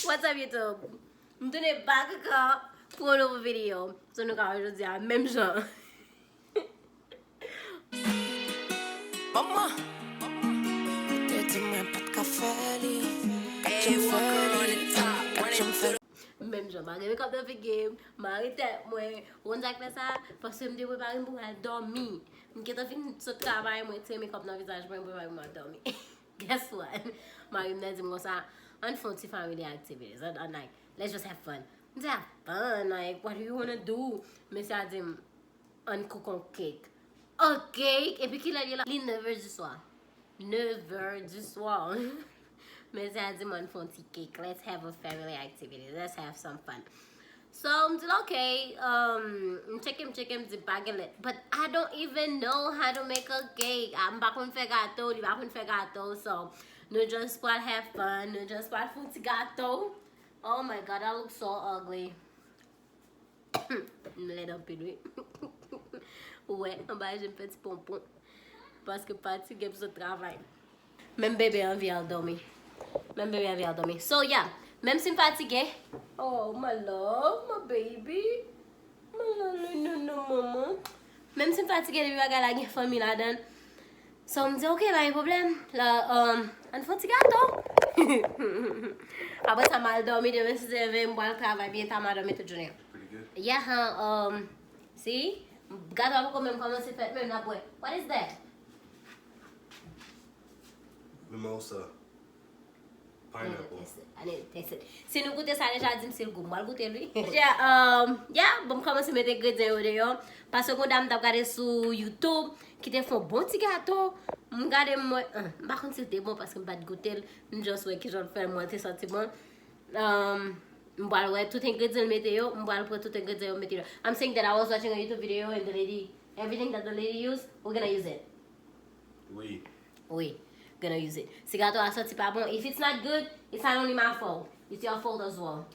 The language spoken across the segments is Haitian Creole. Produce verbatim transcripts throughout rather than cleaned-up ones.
What's up, YouTube? M tounen back ankò pou yon nouvo videyo. So, nou ka wè jodi a, menm jan. Manman, ou te di mwen pa t ka fè li. Gad jan m fè li, gad jan m fè li. Menm jan, m pa gen mekòp nan figi m, mare tèt mwen. Ou konn sa k fè sa? Paske m te prepare m pou m al dòmi. M gentan fin sot travay, mwen tire mekòp nan vizaj mwen, m prepare pou m al dòmi. Guess what? Mari m nan di m konsa, ann fè yon ti family activities. Ann, ann, like, let's just have fun. M di, have fun? Like, what do you wanna do? Mesye a di m, ann cook on cake. A cake? Epi kilè l ye la? Li nèf è di swa. Nèf è di swa. Mesye a di m, ann fè yon ti cake. Let's have a family activity. Let's have some fun. So, m di l, ok, um, m tcheke, m tcheke, m di pa gen lèt. But I don't even know how to make a cake. Ah, m pa konn fè gato, li pa konn fè gato. So, nou just pral have fun, nou just pral fè yon ti gato. Oh my God, I look so ugly. M lèd anpil, wi. Ou wè, anba je m fè ti ponpon. Paske fatige m sot travay. Menm bebe anvi al dòmi. Menm bebe anvi al dòmi. So, yeah. Menm si m fatige. Oh, my love, my baby. My love, no, no, no, mama. Menm si m fatige, depi bagay la gen fanmi ladan l. So, m di, ok, pa gen pwoblèm. La, um, ann fè yon ti gato. Apre sa, m al dòmi, demen si Dye vle, m pral travay byen ta, m a dòmi tout jounen. Pretty good. Yeah, huh, um, see? Gato a poko menm kòmanse fèt, menm n ap wè. What is that? Mimosa. Pineapple. I need to taste it. I need to taste it. Si nou goute sa deja, di m si l gou. M pral goute l, wi. Yeah, um, yeah, bon, m kòmanse met engredyan yo deyò. Paske yon dam m t ap gade sou YouTube, ki te fè yon bon ti gato. M gade, m wè, ah, m pa konn si l te bon paske m pa t goute l. M just wè kijan l fè l, mwen te santi bon. Um, m pral wè tout engredyan l mete yo, m pral pran tout engredyan yo mete yo. I'm saying that I was watching a YouTube video and the lady, everything that the lady used, we're gonna use it. Wi. Wi, gonna use it. Si gato a soti pa bon, if it's not good, it's not only my fault. It's your fault as well.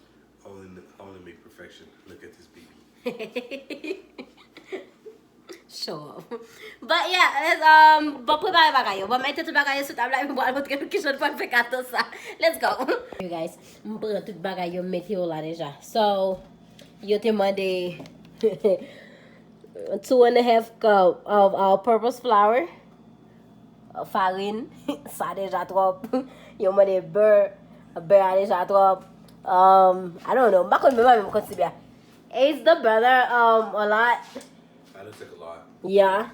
I only, I only make perfection. Look at this baby. Show off. But yeah, let's, um, bon, prepare bagay yo. Bon, mete tout bagay yo sou tab la, epi m pral montre nou kijan nou pral fè gato sa. Let's go. You guys, m pran tout bagay yo, m mete yo la deja. So, yo te mande two and a half cup of all-purpose flour. Farin, sa deja twòp. Yo mande bè, bè a deja twòp. Um, I don't know, m pa konn menm mwen menm kantite bè a. Is the butter, um, a lot? I don't take a lot. Yeah.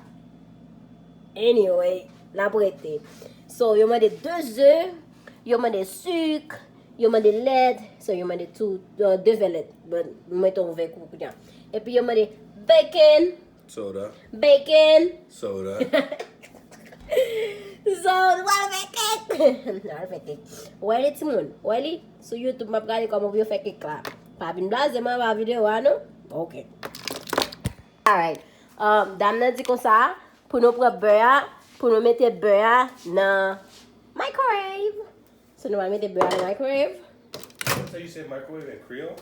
Anyway, n ap rete. So, yo mande de ze, yo mande sik, yo mande lèt, so yo mande tou, uh, de vè lèt. But mwen tou vè kou kounye a. Epi yo mande bacon. Soda. Bacon. Soda. So, nou pral fè kèk. Nou pral fè kèk. Wè li, timoun. Wè li sou YouTube, m ap gade kòman pou yo fè kèk la. Pa vin blaze m anba videyo a, non? Ok. Alright. Um, dam nan di konsa, pou nou pran bè a, pou nou mete bè a nan microwave. So, nou pral mete bè a nan microwave. That's how you say microwave in Creole?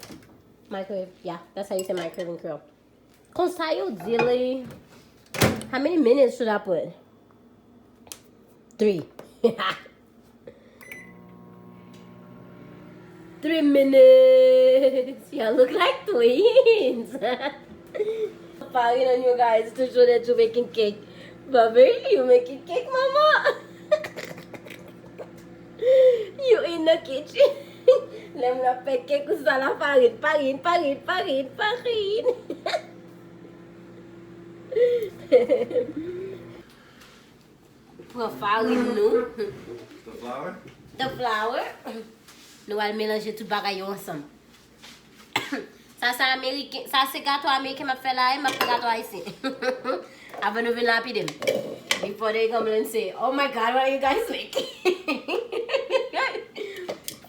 Microwave, yeah. That's how you say microwave in Creole. Konsa yo di li. How many minutes should I put? Three. Three minutes. Y'all look like twins. Farin on you guys, toujou that you making cake. Baby, you making cake, mama? You in the kitchen. Lè m la fè kèk ou sa la farin, farin, farin, farin, farin. Pran farin nou. The flour? The flour. Nou al melanje tout bagay yo ansanm. Sa, sa ameriken, sa se gato ameriken m ap fè la, e m ap fè gato ayisyen. Avan nou vin lapide m. Before they come and say, "Oh my God, what are you guys making?"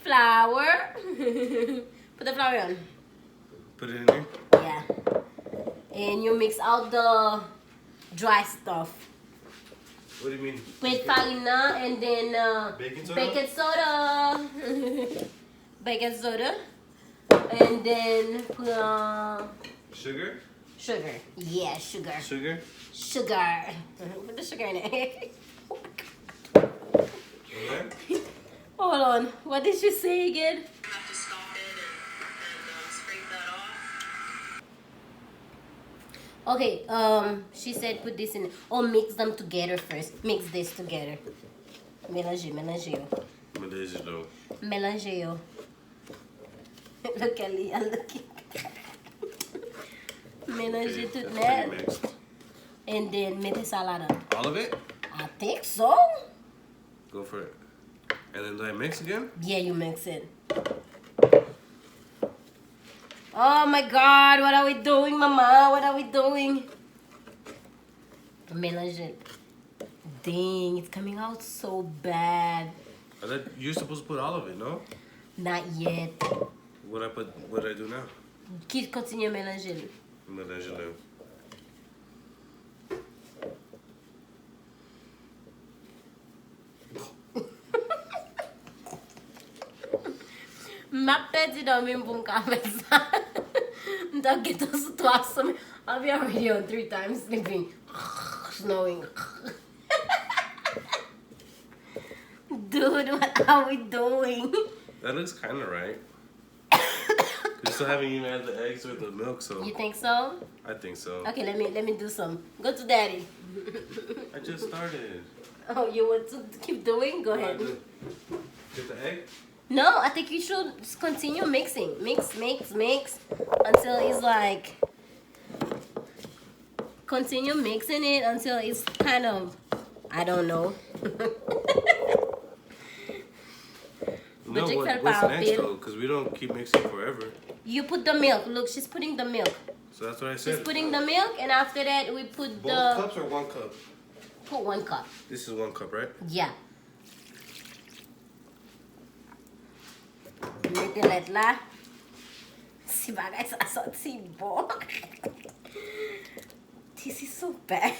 Flour. Put the flour on. Put it in there? Yeah. And you mix out the dry stuff. What do you mean? Put farin nan and then, uh, baking soda? Baking soda. Baking soda. And then put, uh, sugar? Sugar. Yeah, sugar. Sugar? Sugar. Put the sugar in it. Okay. Hold on. What did you say again? Okay, um, she said put this in. Oh, mix them together first. Mix this together. Melanje, melanje yo. Melanje yo. Melanje yo. Look at Leah, look at. Melanje tout nèt. And then mete sa ladan. All of it? I think so. Go for it. And then do I mix again? Yeah, you mix it. Oh my God, what are we doing, mama? What are we doing? Melanje. Dang, it's coming out so bad. I thought you're supposed to put all of it, no? Not yet. What I put? What did I do now? Ki kontinye melanje l. Melanje l. M ap pèdi dòmi m pou m ka fè sa. M t ap gentan sou twa semèn. I'll be already on three times sleeping. Snoring. Dude, what are we doing? That looks kind of right. You still haven't even had the eggs or the milk, so. You think so? I think so. Okay, let me let me do some. Go to daddy. I just started. Oh, you want to keep doing? Go ahead. Get the egg? No, I think you should continue mixing. Mix, mix, mix until it's like continue mixing it until it's kind of, I don't know. No, what, what's next though? Because we don't keep mixing forever. You put the milk. Look, she's putting the milk. So that's what I said. She's putting the milk, and after that, we put the. Both cups or one cup? Put one cup. This is one cup, right? Yeah. Mete lèt la. Si bagay sa soti bon. This is so bad.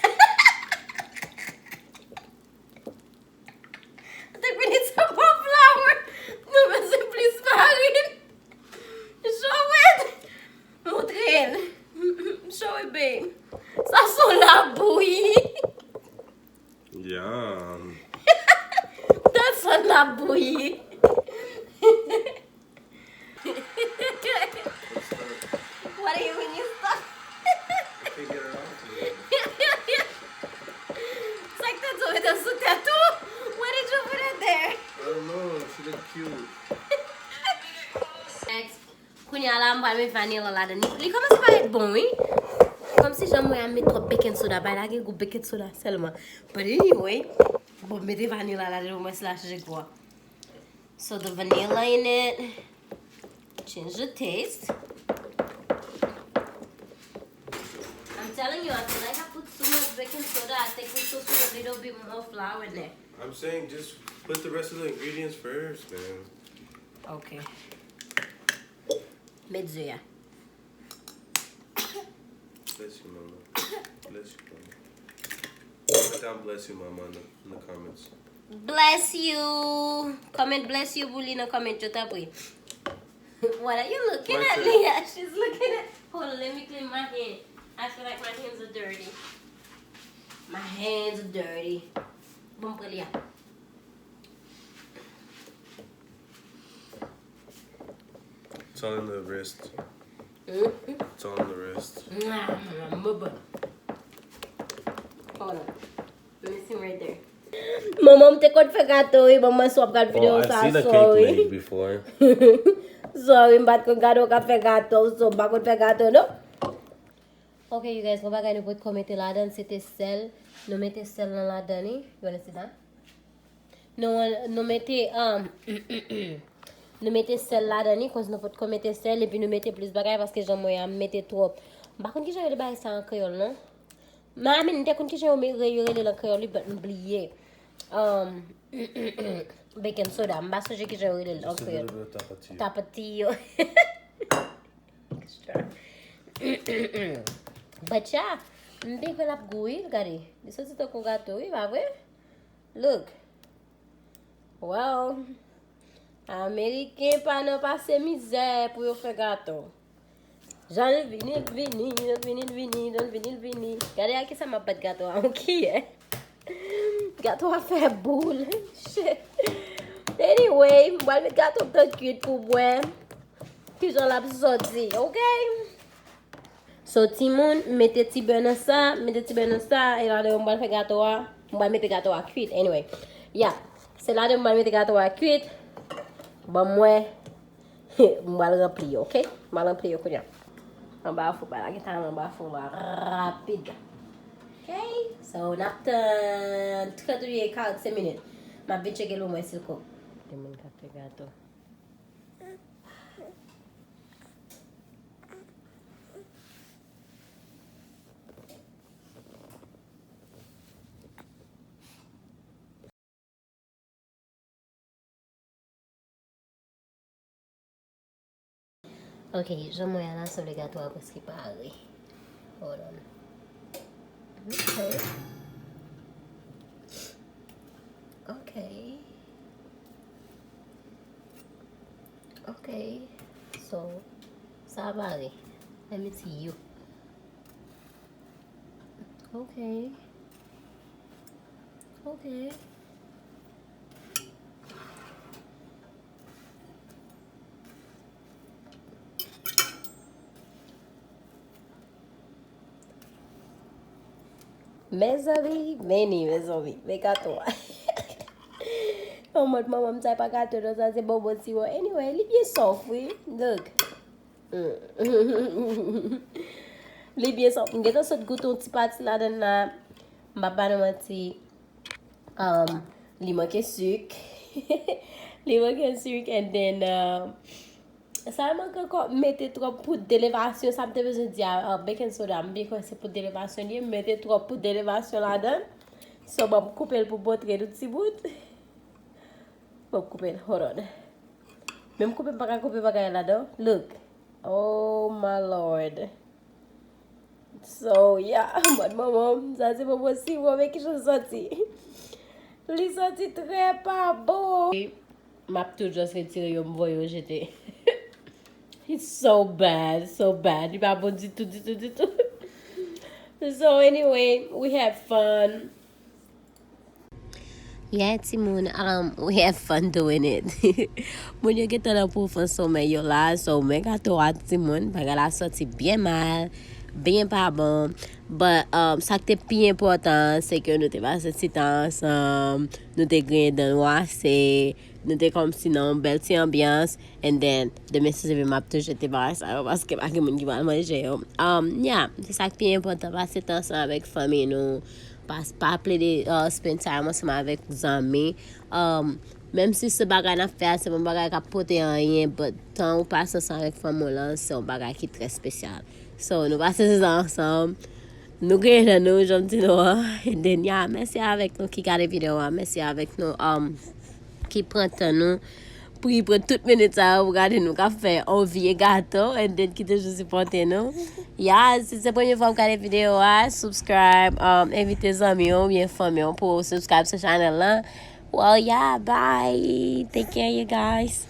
I think we need some more flour. Nou bezwen plis farin. Show it. Montre l. Show it, babe. Sa se yon labouyi. Yum. That's a labouyi. What do you mean you stuck? I can't get her off of here. Sa k te di w mete l sou tèt ou? Why did you put it there? I don't know. She look cute. Next. Kounye a la, m pral met vanilla ladan. Li, li kòmanse parèt bon, wi. Kòmsi jan m wè a, m met twòp baking soda. Bay la gen gou baking soda sèlman. But anyway, bon, m mete vanilla ladan, omwen si l ap chanje gou a. So the vanilla in it. Change the taste. I'm telling you, I feel like I put too much baking soda. I think we should put a little bit more flour in there. I'm saying just put the rest of the ingredients first, man. Okay. Met ze a. Bless you, mama. Bless you, mama. Put down bless you, mama, in the, in the comments. Bless you. Comment bless you pou li nan comment yo, tanpri. What are you looking at, Leah? She's looking at. Hold on, let me clean my hand. I feel like my hands are dirty. My hands are dirty. Bon, pran li a. It's all in the wrist. It's all in the wrist. Hold on. Let me see right there. Manman, m te konn fè gato, wi. Manman, si w ap gad videyo sa, sorry. Sorry, m pa t konn gade w k ap fè gato, so m pa konn fè gato, non. Ok, you guys, yon bagay nou potko mete ladan, se te sèl. Nou mete sèl nan ladan li. You wanna see that? Nou, nou mete, um, nou mete sèl ladan li, koz nou potko mete sèl, epi nou mete plis bagay, paske jan mwen an, m mete twòp. M pa konn kijan yo rele bagay sa an kreyòl, non. Men, I mean, m te konn kijan yo me-, re-, yo rele l an kreyòl, wi, but m bliye. Um, baking soda, m pa sonje kijan yo rele l an kreyòl. Tapatiyo. But yeah, m te kwè l ap gou, wi, gade. Li soti tankou gato, wi, pa vre? Look. Wow. Ameriken pa nan pase mizè pou yo fè gato. Jan l vini, l vini, jan l vini, l vini, jan l vini, l vini. Gade a kisa m ap bat gato a, yon kiyè. Gato a fè boul. Shit. Anyway, m pral met gato m tan kuit pou m wè kijan l ap soti, ok? So, timoun, mete ti bè nan sa, mete ti bè nan sa, e ladan m pral fè gato a, m pral mete gato a kwit, anyway. Ya, se ladan m pral mete gato a kwit, ban m wè, m pral ranpli yo, oke? M pral ranpli yo kounye a. Anba fou, pa lage tan anba fou la, rapid. Ok, so, n ap tann trant oubyen karannsenk minit. M ap vin tcheke l pou mwen si l kok. Gen moun k ap fè gato. Ok, jan mwen an la, sanble gato a prèske pare. Hold on. Ok. Ok. Ok. So, sa a pare. Let me see you. Ok. Ok. Mezanmi, vini, mezanmi, men gato a. An mòd manman m, sa e pa gato non, sa se bonbon siwo. Anyway, li byen soft wi. Look. Mm. Li byen soft. M gentan sot goute yon ti pati ladan l la. M pa ba nou manti. Um, li manke sik. Li manke sik and then, uh, sa manke ankò, mete twòp poud elevasyon, sa m te bezwen di a, uh, baking soda, m byen kwè se poud elevasyon li ye, m mete twòp poud elevasyon ladan. So, ban m koupe l pou montre nou ti bout. Ban m koupe l, hold on. Menm koupe m pa ka koupe bagay ladan. Look. Oh my Lord. So, yeah, mòd manman m, sa se bonbon siwo, men kijan l santi. Li santi trè pa bon. M ap tou just retire yo, m voye yo jete. It's so bad, so bad. Li pa bon ditou, ditou, ditou. So anyway, we had fun. Yeah, timoun, um, we have fun doing it. Moun yo gentan nan pwofon somèy yo la, so men gato a timoun, bagay la soti byen mal, byen pa bon. But, um, sa k te pi enpòtan, se ke nou te pase ti tan ansanm, nou te griyen dan nou ase, nou te kòmsi nan yon bèl ti anbyans, and then, demen si Dye vle m ap tou jete bagay sa yo, paske pa gen moun ki pral manje yo. Um, yeah, se sa k pi enpòtan, pase tan ansanm avèk fanmi nou, pa, pa plede, uh, spend time ansanm avèk zanmi. Um, menm si se bagay n ap fè a, se pa yon bagay k ap pote anyen, but tan ou pase ansanm avèk fanmi w lan, se yon bagay ki trè espesyal. So, nou pase se tan ansanm, nou griyen dan nou, jan m di nou an. And then, yeah, mèsi avèk nou ki gade videyo a, mèsi avèk nou, um, ki pran tan nou, pou ki pran tout minit sa yo pou gade nou k ap fè on vye gato, and then ki toujou sipòte nou. Yeah, si se premye fwa w gade videyo a, subscribe, um, envite zanmi w oubyen fanmi w pou subscribe sou channel lan. Well, yeah, bye. Take care, you guys.